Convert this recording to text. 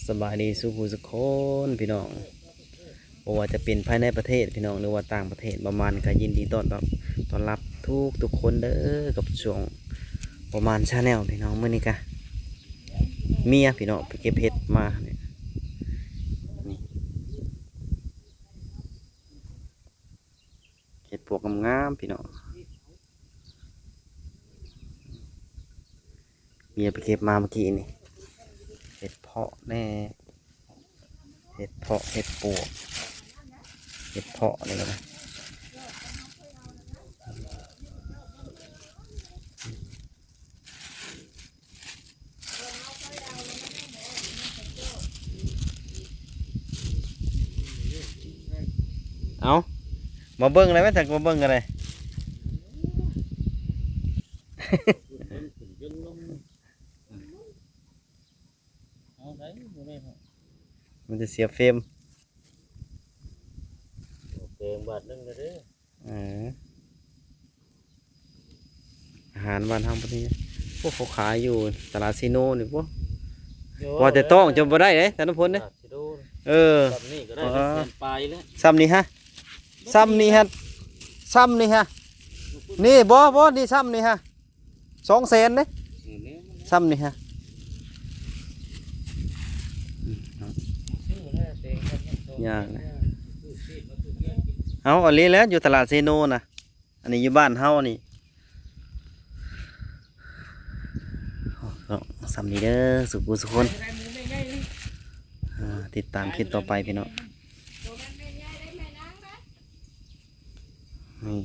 ສະບາຍດີສູ່ຜູ້ສູ່ຄົນພີ່ນ້ອງ ບໍ່ວ່າຈະເປັນພາຍໃນປະເທດພີ່ນ້ອງ ຫຼືວ່າຕ່າງປະເທດ ບ່າວໝານກໍຍິນດີຕ້ອນຮັບ ຕ້ອນຮັບທຸກໆຄົນເດີ ກັບຊ່ອງບ່າວໝານ Channel ພີ່ນ້ອງ. ມື້ນີ້ກະເມຍພີ່ນ້ອງໄປເກັບເຫັດມານີ້ ນີ້ ເຫັດປວກງາມໆພີ່ນ້ອງ ເມຍໄປເກັບມາເມື່ອກີ້ນີ້ ເຫັດເຜາະແດ່ ເຫັດເຜາະ ເຫັດປວກ ເຫັດເຜາະນີ້ກໍໄດ້. ເອົາ ມາເບິ່ງໄດ້ໄໝ ຈັກມາເບິ່ງກັນເລີຍ ເອົາໄດ້ ບໍ່ໄດ້ເນາະ ມັນຈະເສຍເຟຣມ ເຟຣມບາດໜຶ່ງເດີ. ເອີ ອາຫານບ້ານເຮົາບັດນີ້ ໂອ້ ເຂົາຂາຍຢູ່ຕະຫຼາດເຊໂນນີ້ບໍ່ ວ່າແຕ່ຕ້ອງຈະບໍ່ໄດ້ເດ້ ຕານ້ຳພົນເດ້ ຕະຫຼາດເຊໂນ ເອີ ຊ່ຳນີ້ກໍໄດ້ ເອີ ແສນປາຍແລ້ວ ຊ່ຳນີ້ຮະ ຊ່ຳນີ້ຮະ ຊ່ຳນີ້ຮະ ນີ້ບໍ່ ບໍ່ ນີ້ຊ່ຳນີ້ຮະ ສອງແສນເດ້ ເອີ ນີ້ມັນ ຊ່ຳນີ້ຮະ ອືມ ເນາະ ຊື້ແລ້ວແຕ່ງກັນມັນສອງ ຍາກນະ ຊື້ຊີດມາທຸກເດືອນກິນ ເອົາ ອັນນີ້ແຫຼະ ຢູ່ຕະຫຼາດເຊໂນນະ ອັນນີ້ຢູ່ບ້ານເຮົານີ້ ເນາະ ຊ່ຳນີ້ເດີ ສູ່ຜູ້ສູ່ຄົນ ອ່າ ຕິດຕາມຄລິບຕໍ່ໄປພີ່ນ້ອງ ນີ້